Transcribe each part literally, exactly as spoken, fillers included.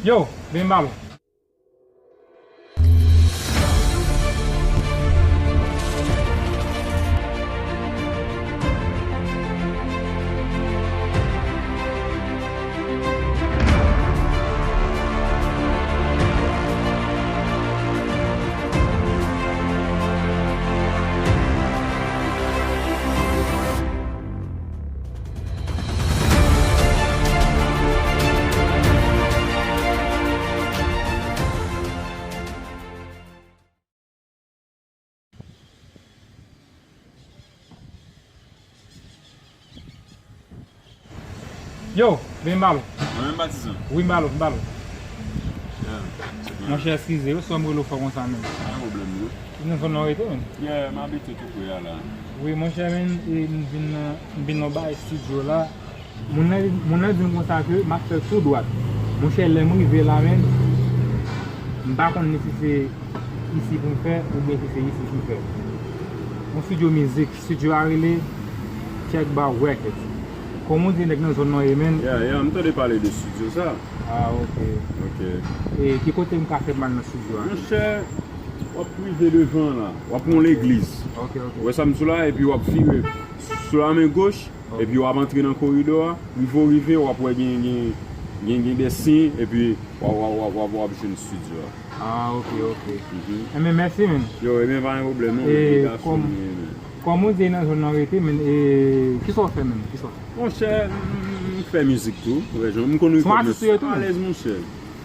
Yo, vin bal. Yo, vin bal. Mwen menm patizan. Wi, bal, bal. Yeah, se byen. Monchè, eskize, wi, si m rele w fò konsa menm. Pa gen pwoblèm, non. Ou nan zòn nan w rete, menm? Yeah, m abite tou pre a la. Wi, monchè, menm, e, m vin nan, m vin nan bay estidyo la. Moun nan, moun nan di m konsa ke m ap fè tou dwat. Monchè, lè m rive la, menm, m pa konn ni si se isi pou m fè, oubyen si se isi pou m fè. Yon estidyo mizik, estidyo a rele Check Bar Records. Kòman w di nèg nan zòn nan ye, menm? Yeah, yeah, m tande pale de estidyo sa. Ah, ok. Ok. E ki kote m ka fè m al nan estidyo a? Monchè, w ap rive devan la, w ap pran yon legliz. Ok, ok. Ou wè sa m di w la, epi w ap vire sou la men goch, epi w ap antre nan koridò a, rive w rive, w ap wè gen, gen, gen, gen de siy, epi w ap, w ap, w ap, w ap, w ap jwenn estidyo a. Ah, ok, ok. Mhm. Enben, mèsi, menm. Yo, enben, pa gen pwoblèm, non, e, men, gason, kòm, men, men. Kòm ou di nan zòn nan rete, menm, e, kisa w fè, menm? Kisa w fè? Monchè, m, m, m fè mizik tou, ou wè, jan m konn rekòd mwen alèz, monchè.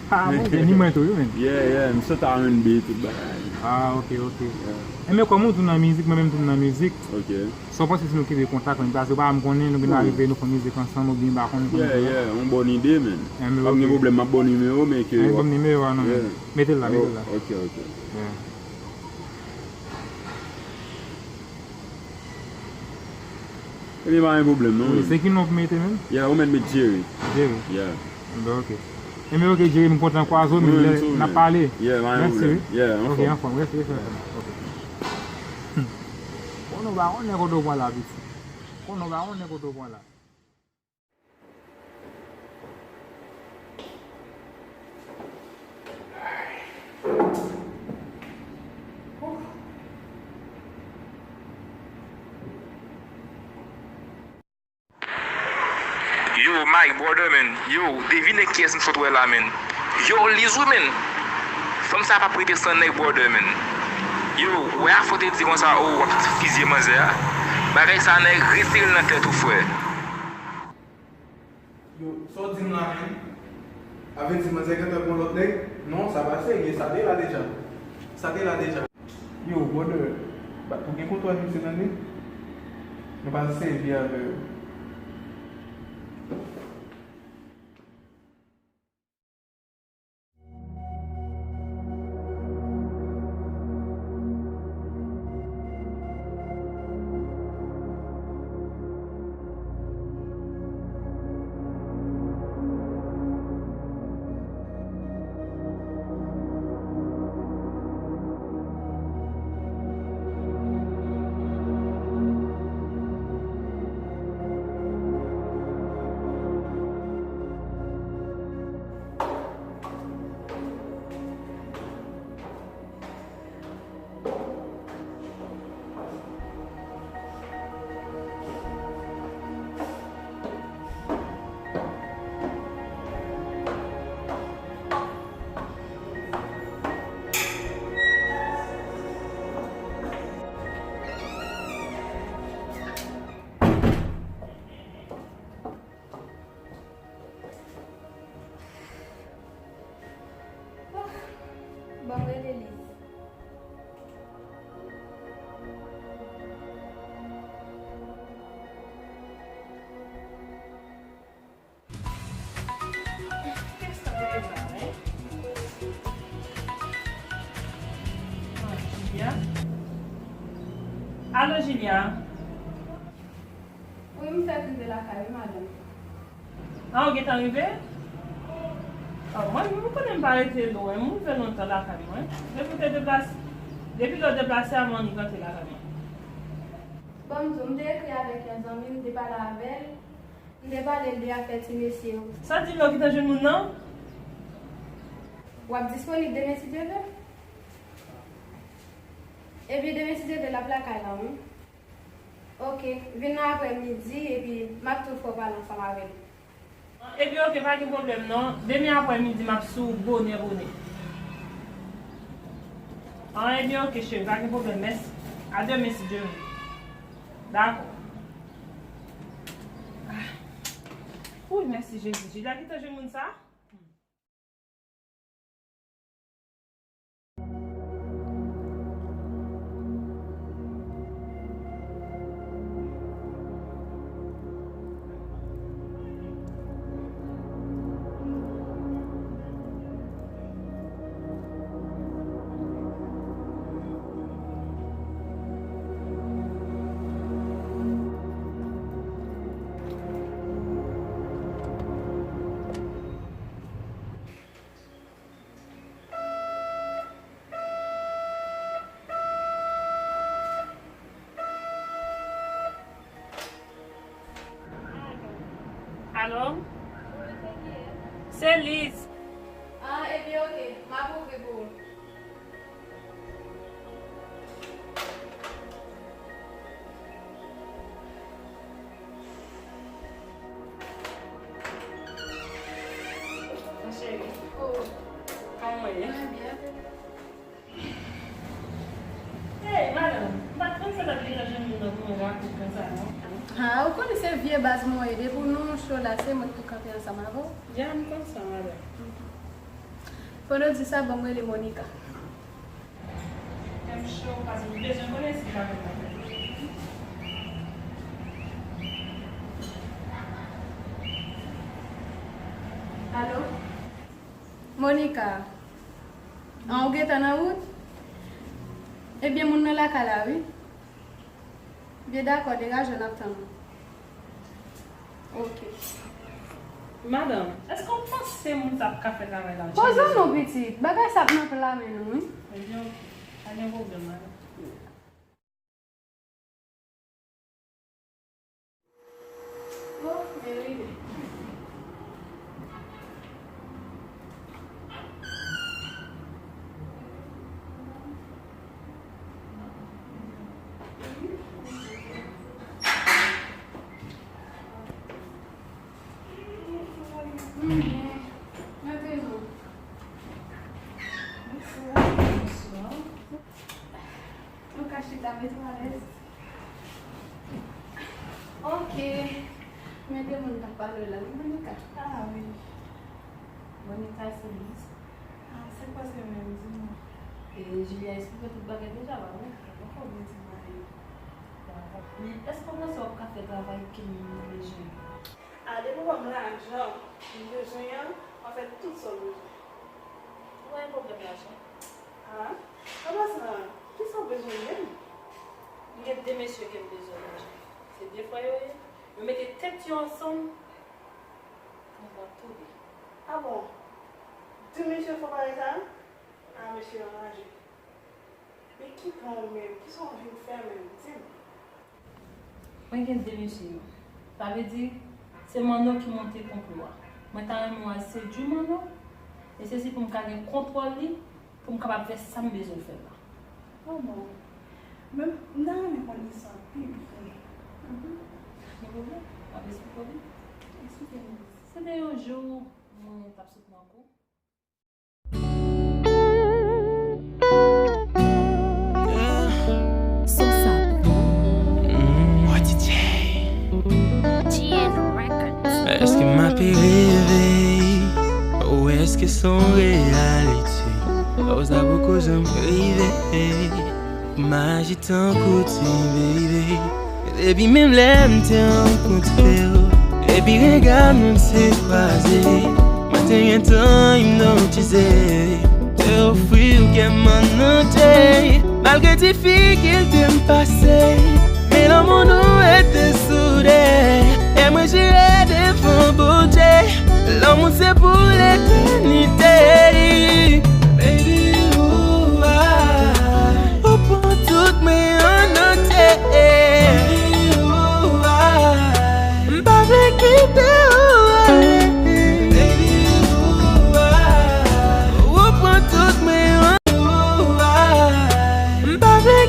Ah, bon, se ni mwen tou, wi, menm. Yeah, yeah, m chante R and B, tout bagay. Ah, ok, ok. Yeah. Enben, kòm ou tou nan mizik, mwen menm tou nan mizik. Ok. Sa w panse si nou kenbe kontak, menm, paske ou pa janm konnen, nou vin arive, nou fè mizik ansanm, oubyen m pa konnen kòman. Yeah, yeah, yon bòn ide, menn. Enben, ok. Pa gen pwoblèm, m ap ba w nimewo, men ke. Enben, ban m nimewo a, non, menm. Yeah. Mete l la, mete l la. Oh, ok, ok. Yeah. Ebyen, pa gen pwoblèm, non. Wi, se ki non pou mete menm? Yeah, ou mèt met Jerry. Jerry? Yeah. Enben, ok. Enben, ok, Jerry, m kontan kwaze w, men lè n ap pale. Yeah, pa gen pwoblèm. Mèsi, wi. Yeah, anfòm. Ok, anfòm. Rete, rete, rete. Ok. Hmm. Konnen w pa konnen kote w pran la, piti. Konnen w pa konnen kote w pran la. Yo, my brother, man. Yo, devine kiyès m sot wè la, man. Yo, Lizou, man. Fanm sa p ap rete san nèg, brother, man. Yo, wè a fò te di konsa, oh, w ap fizye manzè a. Bagay sa, nèg, retire l nan tèt ou, frè. Yo, sa w di m la, menm? A vle di manzè gentan gon lòt nèg? Non, sa pa serye, sa te la deja. Sa te la deja. Yo, brother, ba, ou gen kontwòl misye tande? Nou pa sèvi avè yo. Ban m rele Liz. Alo, Julia. Wi, m fèk rive lakay, wi, madanm. A, ou gentan rive? A, mwen menm, ou konnen m pa rete lwen, m rive lontan lakay mwen. Depi w te deplase, depi lè w deplase a, m annik rantre lakay mwen. Bon, m di w, m te ekri avèk yon zanmi m, m te pale avè l, m te pale l de afè ti mesye yo. Sa di m yo gentan jwenn moun nan? W ap disponib demen si Dye vle? Ebyen, demen si Dye vle, l ap lakay la, wi. Oke, vin nan aprè midi, epi m ap tou fè w pale ansanm avè l. Ebyen, oke, pa gen pwoblèm, non. Demen aprè midi, m ap sou bonè, bonè. An, ebyen, oke, cheri, pa gen pwoblèm, mèsi. A demen, si Dye vle. Dakò. Ah. Wi, mèsi, Jezi. Jida, ki te jwenn moun sa? Alo? Se Liz. Ah, ebyen, oke. M ap ouvri pou ou. Mon cheri. Oh. Kòman w ye? Mwen byen. Hey, madanm, m pa t konn sa t ap gentan jwenn nou nan moman rakonte konsa, non. Ha, ou konnen se vye baz mwen ye. Depi nou cho la, se mwen ki tou kanpe ansanm avè w. Ya, m konn sa, madanm. Pandan w di sa, ban m rele Monica. Kè m cho, paske m bezwen konnen si l avèk mwen. Alo? Monica. An, ou gentan nan wout? Ebyen, moun nan lakay la, wi. Byen, dakò, degaje w, n ap tann ou. Oke. Madanm, èske w panse moun sa ap ka fè travay la? Poze w non, pitit. Bagay sa ap nan pla men nou, wi. Ebyen, oke. Pa gen pwoblèm, madanm. Oh, men rive. Mwen byen. Mwen byen. Mèsi. Bonswa. Nou ka chita, mete w alèz. Oke. Men de moun k ap pale w la, wi, Monica. Ah, wi. Monica, se Liz. Ah, se kwa se menm, di mwen? E Julia eksplike tout bagay deja ba ou. Ou poko byen di mwen. Dakò. Men èske w panse w ap ka fè travay ke m bezwen? A, depi w ban m lajan m bezwen an, w ap fè tout sa w bezwen. Ou pa gen pwoblèm lajan? A, an pasan, kisa w bezwen menm? M gen de mesye ke m bezwen lajan. Se de frè yo ye. Yo mete tèt yo ansanm pou m pran tou de. A bon? De mesye fò parèy sa? A, mesye anraje. Men ki plan w menm? Kisa w vin fè menm? Di m. Mwen gen de mesye yo. Sa vle di, se Manno ki monte konplo a. Mwen ta renmen w al sedui Manno, e se si pou m ka gen kontwòl li, pou m kapab fè sa m bezwen fè la. Oh non. Men m ta renmen konnen sa pi byen. Mhm. Pa gen pwoblèm. W ap esplike w li? Esplike m. Se te yon jou, mwen t ap sot nan kou. Son sa bon. Èske m ape reve? Ou èske se yon reyalite? Ou sa poko janm rive? Maji tankou ti bebe. Depi menm lè m te rankontre w, epi rega nou te kwaze, mwen te gentan ipnotize. Te ofri w kè m an antye, malgre difikilte m pase, men lanmou nou rete soude. E mwen jire devan Bondye, lanmou se pou letènite. Baby, ou a, ou pran tout mwen an antye. Baby, ou a, m pa vle kite ou ale. Baby, ou a, ou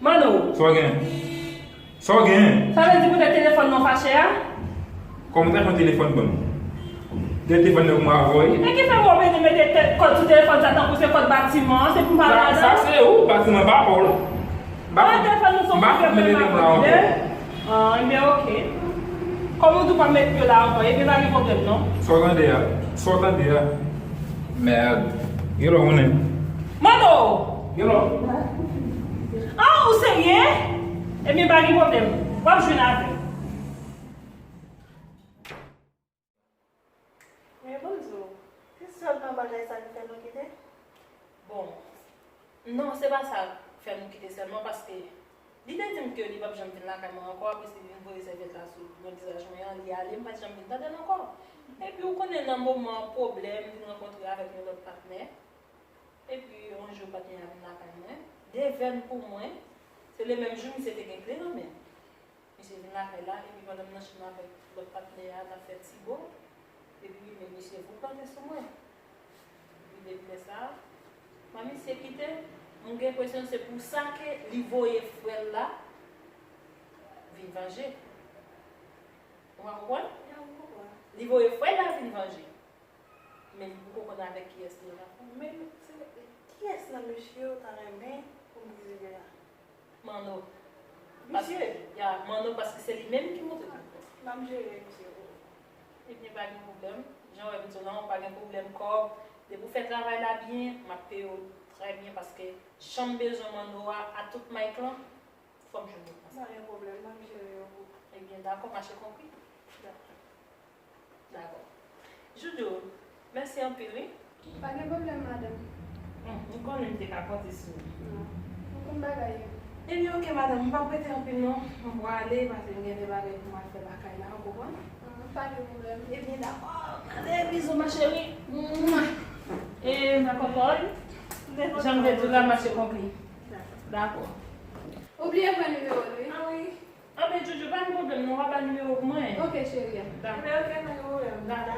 Mano. Sa w gen? Sa w gen? Sa vle di poutèt telefòn nan fache a? Kòman w ta jwenn telefòn ban m? Gen telefòn nan pou m avoye? E ki fè w oblije mete te- kòd sou telefòn sa tankou se kòd batiman an? Se pou m pa ale ladan l? Sa se ou, batiman pa pa w la. Ba, telefòn nou se yon pwoblèm nan la ankò. Ah, enben, ok. Kòm ou di w pa met yo la ankò, enben pa gen pwoblèm, non. Sa w tande a? Sa w tande a? Mèd. Gelo konnen. Manno! Gelo. Ah, ou serye? Ebyen, pa gen pwoblèm. W ap jwenn avè l. Men bon di w, se sèlman bagay sa ki fè nou kite? Bon, non, se pa sa k fè nou kite sèlman, paske li te di m ke li p ap janm vin lakay mwen ankò, apre sa li vin voye sèvyèt la sou yon vizaj mwen an, li ale, m pa t janm vin tande l ankò. Epi ou konnen nan moman pwoblèm, m vin rankontre avèk yon lòt patnè. Epi yon jou patnè a vin lakay mwen, de vèn pou mwen, se le menm jou misye te gen kle nan men l. Misye vin lakay la, epi pandan m nan chanm avèk lòt patnè a, n ap fè ti bo, epi men misye vou plante sou mwen. Epi depi lè sa a, mwen misye kite, m gen enpresyon se pou sa ke li voye frè l la vin vanje. Ou pa konprann? Ya, m konprann. Li voye frè l la vin vanje. Men li poko konn avèk kiyès li an afè. Men se kiyès nan mesye w ta renmen pou m rizile a? Manno. Misye? Ya, Manno, paske se li menm ki montre m. M ap jere misye pou ou. Ebyen, pa gen pwoblèm. Jan w wè m di w la, pa gen pwoblèm kòb. Depi w fè travay la byen, m ap peye w trè byen paske jan m bezwen Manno a, a tout mic lan, fò m jwenn yo konsa. Pa gen pwoblèm, m ap jere yo pou ou. Ebyen, dakò, mache konpri. Dakò. Dakò. Joujou, mèsi anpil, wi. Pa gen pwoblèm, madanm. Hmm, m konnen m te ka konte sou ou. Non. M konn bagay yo. Ebyen, oke, madanm, m p ap rete anpil, non. M pwale, paske m gen de bagay pou m al fè lakay la, ou konprann? Ah, pa gen pwoblèm. Ebyen, dakò. Ale, bizou, ma chérie. Mwa. E, ma kòkòy. Jan m te di w la, mache konpli. Dakò. Dakò. Ou bliye pran nimewo l, wi. Ah, wi. Anben, Joujou, pa gen pwoblèm, non, w a ba nimewo pou mwen. Oke, cheri. Dakò. Anben, oke, pa gen pwoblèm. Dakò.